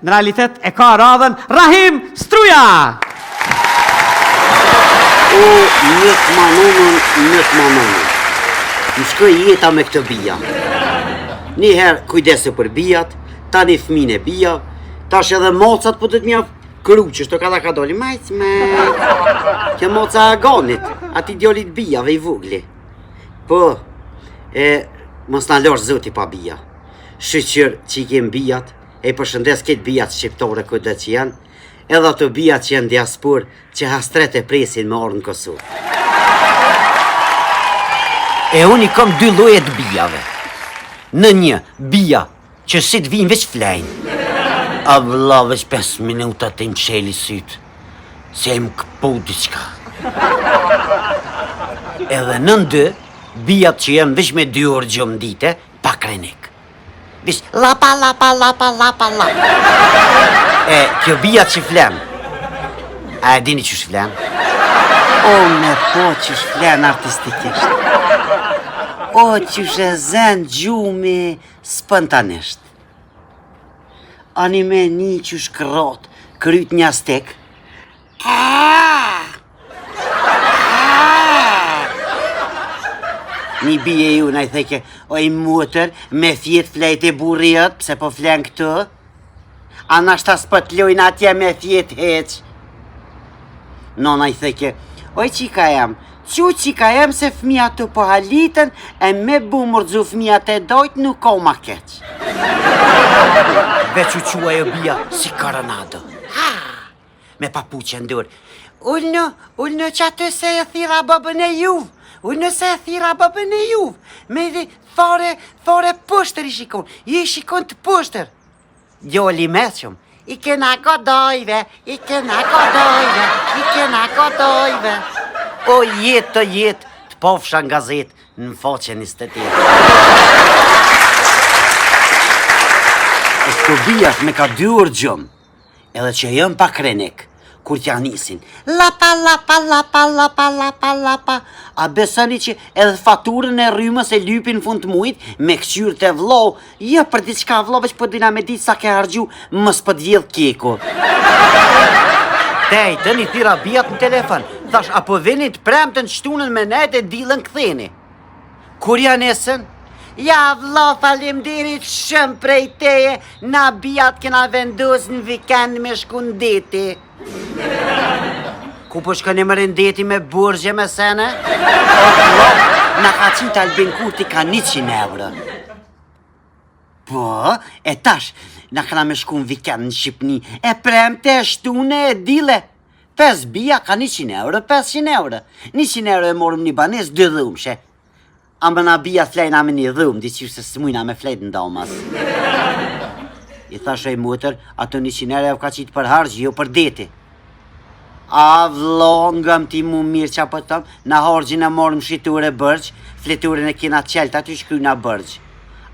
në realitet e ka radhën Rahim Struja! O, njët ma nonën, njët ma nonën. Më shkoi jeta me këto bija. Një herë kujdese për bijat, tani fëmin e bija, tash edhe macat po do të mja kru që shto ka da ka doli, majc, majc. Kjo maca e Aganit, ati djalit bijave i vogli. Po, e, mos na lashtë zoti pa bija. Shyqyr që i kem bijat, e i përshëndes krejt bijat shqiptore kudo që janë, edhe ato bijat që janë diasporë që hasret e presin me ardhë në Kosovë. E unë i kam dy lloje të bijave. Në një, bija që si të vinë veç flejnë. A vlla veç 5 minuta të i msheli sytë, se më këpu diçka. Edhe nën dy, bijat që janë veç me dy orë gjumë dite, pa krenik. Veç lapa, lapa, lapa, lapa, lapa. E, kjo bija që flen, a e dini qysh flen? O, me po qysh flen artistikisht. O, qysh e zen gjumi spontanisht. Ani me ni qysh krrot, kryt n'jastik, Një bije ju na i theke, oj motër, me fjet flej te burri jot, pse po flen këtu? A nashta s'po të lojnë atje me fjet hiç? Nona i theke, oj qika jem, qu qika jem se fëmija tu po halitën e me bu me rrxu fëmija te dojt nuk ko ma keq. Veç u çu ajo bija si koronado. Ha! Me papuqe në dorë. Ulnu, ulnu që aty se e thira babën e juv. Ulnu se e thira babën e juv. Me dhe fare, fare poshtër i shikon. I shikon të poshtër. Djali meqëm. I kena kodojve, i kena kodojve, i kena kodojve. O jetë të jetë, të pofsha në gazetë, në faqe 28. E këto bijat me ka dy orë gjumë, Edhe që janë pa krenik, kur t'ja nisin, lapa, lapa, lapa, lapa, lapa, lapa, a besoni që edhe faturën e rrymës e lypin fund të mujit, me këqyrë te vllau, jo për diçka vllau, veç po dina me ditë sa ke harxhu, mos po t'vjedh keku. T'ejtën i thira bijat në telefon, thash, a po vini të premten shtunën me nejt e dilën ktheni. Kur ja nisën? Ja vlla falemderit shumë prej teje, na bijat kena vendos në vikend me shku në deti. Ku po shkoni more në deti me borxhe me sene? O vlla, na ka qitë Albin Kurti ka 100 euro. Po, e tash, na kena me shku në vikend në Shqipni, e premte, e shtune, e dile. 5 bija ka 100 euro, 500 euro. 100 euro e morëm një banesë, dy dhomshe. Ama na bija flejna me një dhomë, diqysh se s'mujna me flejt ndamas. I thash oj motër, ato 100 euro jau ka qitë për harxh, jo për deti. A vlo, ngëm ti mu mirë qa po të thom, na harxhin e morëm shitore borxh, fletoren e kena qeltë aty shkrujna borxh.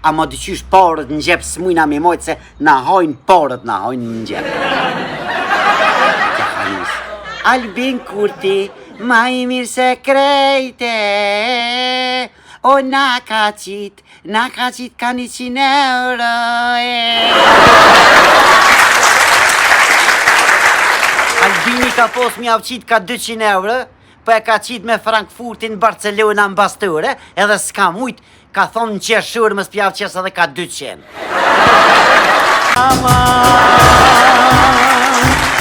Ama diqysh parët në xhep s'mujna me majtë se na hajnë parët na hajnë në xhep. Albin Kurti, ma i mirë se krejte, o na ka qitë, na ka qitë ka 100 euro, e. Albini ka pos m'jav qitë ka 200 euro, po e ka qitë me Frankfurtin, Barcelona në bastore, edhe s'ka mujtë, Ka thonë në qershor mos p'jav qes edhe ka 200.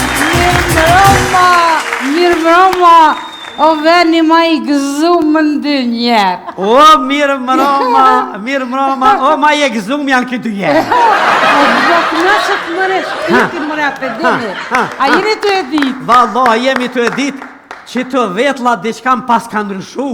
Mirëmbrëma, mirëmbrëma, o veni ma i gëzum në dynje. O, mirëmbrëma, mirëmbrëma, o, ma i gëzum janë këtë dynje. O, vlla, kënaqet more shpirti more a pe dini. A jeni tu e ditë? Valla, jemi tu e ditë, që të vetlla diçka më paska ndryshu.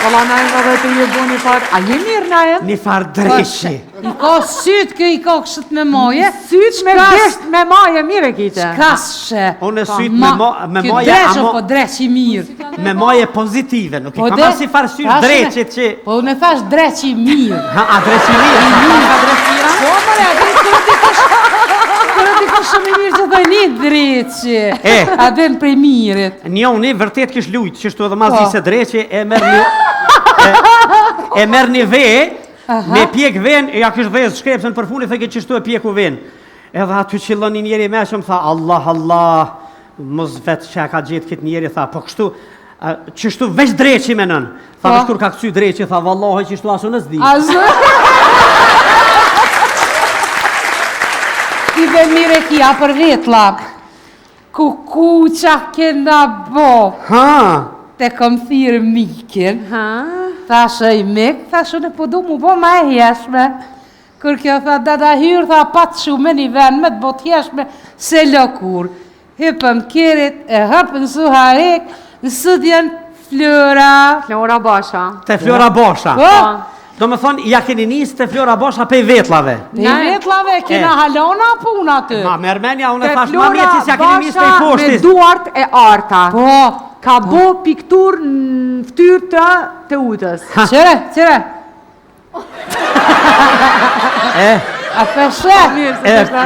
Valla Naim edhe të je bo një farë, a je mirë Naim? Një farë dreqi. I ka sytë kë i ka kështu me maje. Sytë me bisht me maje, mirë e kite. Çka s'she. Unë sytë me, ma, me maje... Kjo dreq po dreq i mirë. Me maje pozitive, nuk i po kam asi farë sytë dreqit që... Po unë e thash dreq i mirë. Ha, a dreq i mirë? I mirë. A dreq i mirë? Po, more, a dreq i mirë. Kërë të kush shumë i mirë që thoj një dreqi. E. A den prej mirit. Njoni vërtet kish lujt, qështu edhe ma Po. zi se dreqi e merr një e, e merr një ve. Me pjek ven, e ja kish dhez shkrepsën për fundi, thojke qështu e pjeku ven. Edhe aty qillon një njeri meqëm, tha, Allah, Allah, mos vetë që e ka gjetë këtë njeri, tha, po kështu, qështu veç dreqi menon. Tha, po. veç kur ka këcy dreqi, tha, vallahi qështu as unë s'di. As Ti be mire ki, a për vetlla. Kukuqa kena bo. Ha! Te kom thirrë mikin. Ha? Thashë i mik, thashë unë po du mu bo ma e hjeshme. Kur kjo tha, dada hyrë, tha, pa të shumë një vend me të bo të hjeshme, se lëkur. Hypëm kerit, e hëpën suharek, në sëdjen Flora. Flora Basha. Te Flora Basha. Po. Do me thonë, ja keni nisë te Flora Basha pej vetllave. Pej vetllave, kena halona punë aty. Ma merr menja, unë e thash, ma mirë që s'ja keni nisë pej poshtit. Me duart e arta. Po. Ka bo piktur në ftyrë të Teutës. Qyre, qyre. E, A peshe? Mirë, se e, të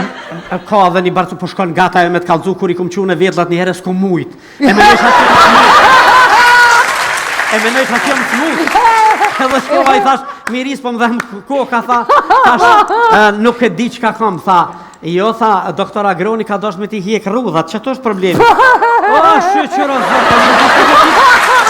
e, ka dhe një barcu po shkon gata ajo me të kallzu kur i kum çu në vetllat një herë s'kum mujt. E menoj sa që E menoj sa që jam smut. Edhe shkova i thash, Miris po më dhem koka, tha, thash, e, nuk e di çka kam, tha. Jo, tha, doktor Agroni ka dosht me t'i hjek rrudhat, që është problemi? O, shyqyr o zot,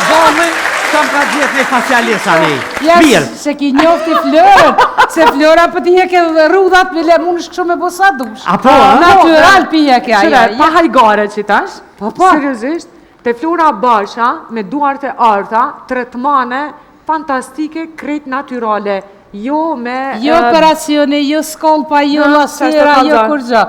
Bome, kam ka gjetë një facialist ani. Ja, Mirë. se ki njofti Florën, se Flora për t'i heke dhe rrudhat, me le mund është kështu me bo sa dush. A po, a? Natural pi heke ajo. Qyre, pa hajgare që tash, Po, po. seriozisht, te Flora Basha, me duart e arta, tretmane, fantastike, krejt natyrale, jo me... Jo eh, operacione, jo skolpa, jo Ha, lasera, çfarë jo të kurgjo.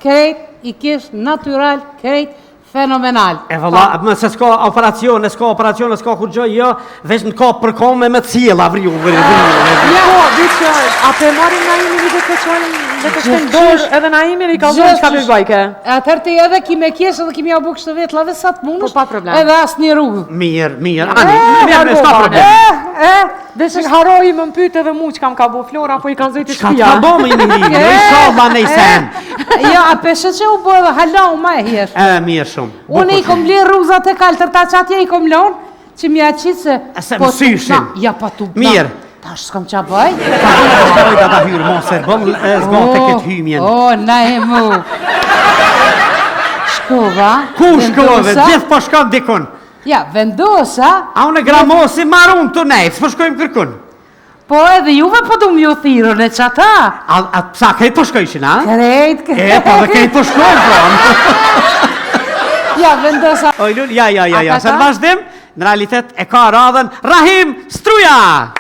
Krejt i kish natural, krejt fenomenal. E vëlla, më se s'ka operacione, s'ka operacione, s'ka kurgjo, jo, veç në ka përkome me cijella, vriu, vriu, vriu, vriu. Ja, po, veç që, a pe marrim Naimin i vetë të qojnë, vetë të shkojnë dorë, edhe Naimin i ka zonë çka pe bajke. Atëherë ti edhe ki me kesh edhe ki me ja bu kështu vetllave sa të mundesh. Po, pa problem. Edhe asnjë rrugë. Mirë, mirë, ani, mirë, mirë, s'ka problem. E, e, Veç që harroi më pyet edhe mu çka më ka bo Flora, po i kanë zëjtë Çka shtëpia. të ka bo më i mirë, inshallah nejsen. Jo, a peshe që u bo edhe hala u ma e hjesh. E, mirë shumë. Unë i kom blerë rruzat e kaltërta që atje i kom lonë, që m'ja qitë se... E se po tu- mësyshin. na, Ja, pa tu... na, Mirë. Tash s'kom qa bëj. Shkoj da da hyrë, mos e bëll e zgate këtë hymjen. O, na e mu. Shkova. Ku shkove? vendosa- Gjithë po shkon dikun. Ja, vendosa, A unë e gramosi marun të nejt, s'po shkojmë kërkun. po edhe juve po du m'ju thirën e qata. A, a psa, krejt po shkojshin, a? Krejt, krejt. E, po dhe krejt po shkojmë, po. Ja, vendosa. Oj, Lul, ja, ja, ja, ja. A Se në ka ta? vazhdim, në realitet e ka radhën Rahim Struja!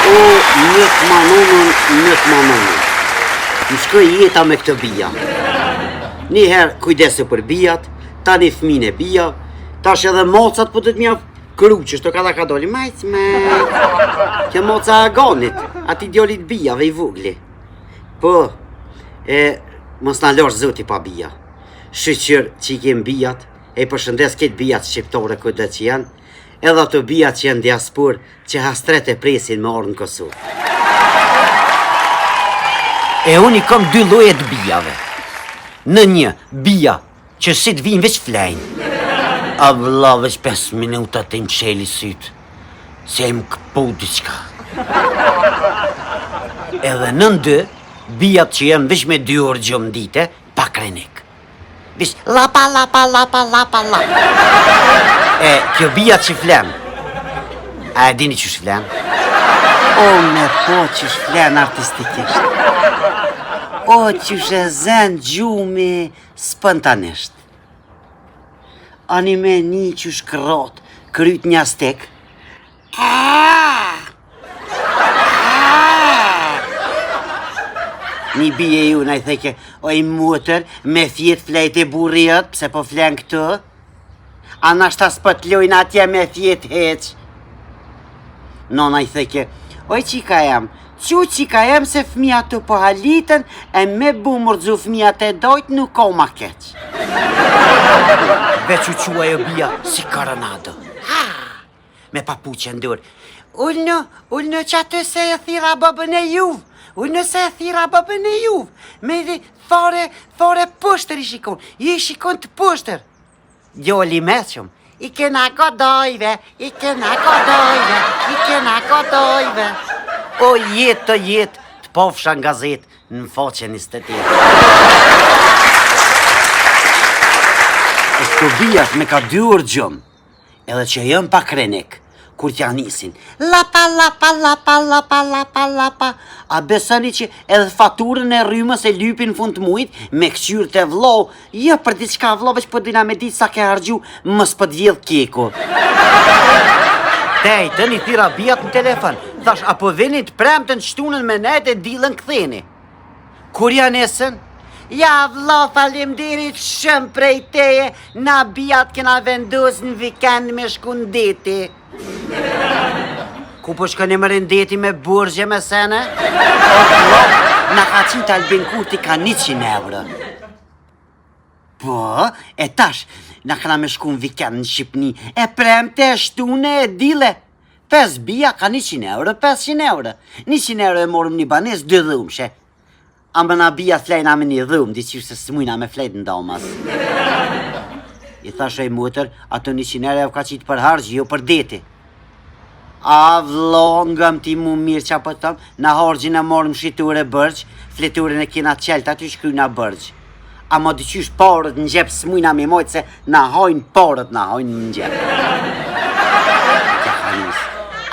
U, njët manonën, njët manonën. Më shkoi jeta me këtë bia. Një herë kujdesu për bijat, tani fëmin e bija, tash edhe mocat po të të mja kru që shto ka da ka doli, majc, majc. Kjo moca e agonit, ati djolit bijave i vogli. Po, e, mos na lorë zoti pa bija. Shyqyr që i kem bijat, e i përshëndes këtë bijat shqiptore kudo që janë, edhe ato bijat që janë diaspor që hastret e presin me orë në Kosovë. E unë i kom dy lloje të bijave. Në një, bija që si të vinë veç flejnë. A vlla veç 5 minuta të më qeli sytë, se më këpu diçka. Edhe nën dy, bijat që janë veç me dy orë gjumë dite, pa krenik. Veç lapa, lapa, lapa, lapa, lapa. E, kjo bija që flen, a e dini qysh flen? O, me po qysh flen artistikisht. O, qysh e zen gjumi spontanisht. Ani me një qysh krrot, kryt një astek. Një bije ju në i theke, oj motër, me fjet flejt e burri jët, pse po flen këtu? A nashta s'po të lujnë atje me fjet heq? Nona i theke, oj qika jam, qu qika jam se fëmija të po halitën, e me bu mërzu fëmija të dojt nuk ko ma keq. Veç u qua ajo bia si koronado. Ha! Me papuqe në dorë. Ulnu, ulnu që aty se e thira babën e juv. Ulnu se e thira babën e juv. Me dhe fare, fare poshtër i shikon. I shikon të poshtër. Djali meqëm. I kena godojve, i kena godojve, i kena godojve. O jetë të jetë, të pofsha në gazetë, në faqe 28. E këto bijat me ka dy orë gjumë, Edhe që jam pak krenik, kur t'ja nisin, lapa, lapa, lapa, lapa, lapa, lapa, a besoni që edhe faturën e rrymës e lypin fund të mujit, me këqyrë te vllau, jo për diçka vllau, veç po dina me ditë sa ke harxhu, mos po t'vjedh keku. T'ejtën i thirra bijat në telefon, thash, a po vini të premten shtunën me nejt e dillën ktheni. Kur ja nisën? Ja vlla falimderit shumë prej teje, na bijat kena vendos në vikend me shku në deti. Ku po shkoni more në deti me borxhe me sene? O vlla, na ka qitë Albin Kurti ka 100 euro. Po, e tash, na kena me shku në vikend në Shqipni, e premte, e shtune, e dile. Pes bija ka 100 euro, 500 euro. 100 euro e morëm një banesë, dy dhomshe. Ama na bija flejna me një dhomë, diqysh se s'mujna me flejt ndamas. I thash oj motër, ato 100 euro jau ka qitë për harxh, jo për deti. A vlo, ngëm ti mu mirë qa po të thom, na harxhin e morëm shitore borxh, fletoren e kena qeltë aty shkrujna borxh. Ama diqysh parët në xhep s'mujna me majtë se na hajnë parët, na hajnë në xhep. Kja ka nis.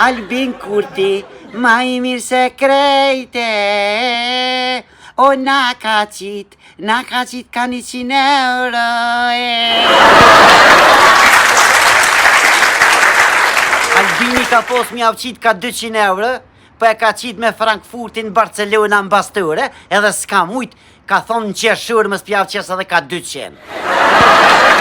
Albin Kurti, ma i mirë se krejte, o na ka qitë, Na ka qitë ka 100 euro e. Albini ka pos m'jav qitë ka 200 euro, po e ka qitë me Frankfurtin, Barcelona, në bastore, edhe s'ka mujt, ka thonë në qershor mos p'jav qes edhe ka 200.